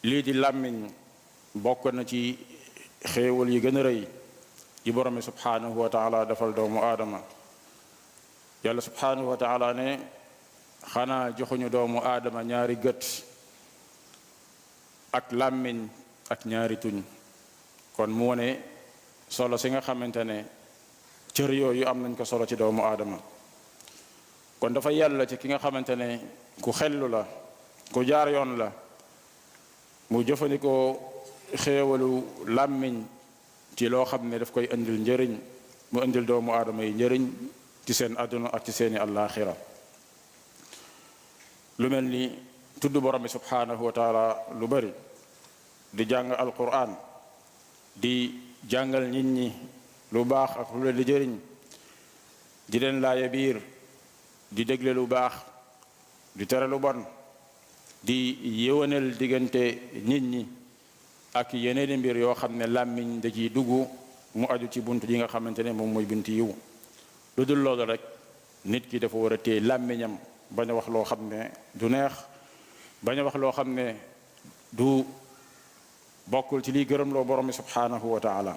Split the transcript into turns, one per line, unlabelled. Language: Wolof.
lii di làmmiñ bokk na ci xéewal yi gën a rëy yi borom subhanahu wa taala defal doomu aadama yàlla subhanahu wa taala ne xanaa joxuñu doomu aadama ñaari gët ak làmmiñ ak ñaari tuñ kon mu wone solo si nga xamante ne cër yooyu am nañ ko solo ci doomu aadama kon dafa yàlla ci ki nga xamante ne ku xellu la ku jaar yoon la mu jëfandikoo xéewalu làmmiñ ci loo xam ne daf koy indil njëriñ mu indil doomu aadama yi njëriñ ci seen àdduna ak ci seeni àllaaxira lu mel ni tudd borom bi subhanahu wa taala lu bari di jàng alquran di jàngal nit ñi lu baax ak lu leen di jëriñ di leen laaye biir di dégle lu baax di tere lu bon di yéwénal diggante nit ñi ak yeneeni mbir yoo xam ne làmmiñ da ciy dugg mu aju ci bunt yi nga xamante ne moom mooy bunt yiw lu dul loolu rek nit ki dafa war a téye làmmiñam bañ a wax loo xam ne du neex bañ a wax loo xam ne du bokkul ci liy gërëm loo borom mi subhanahu wa taala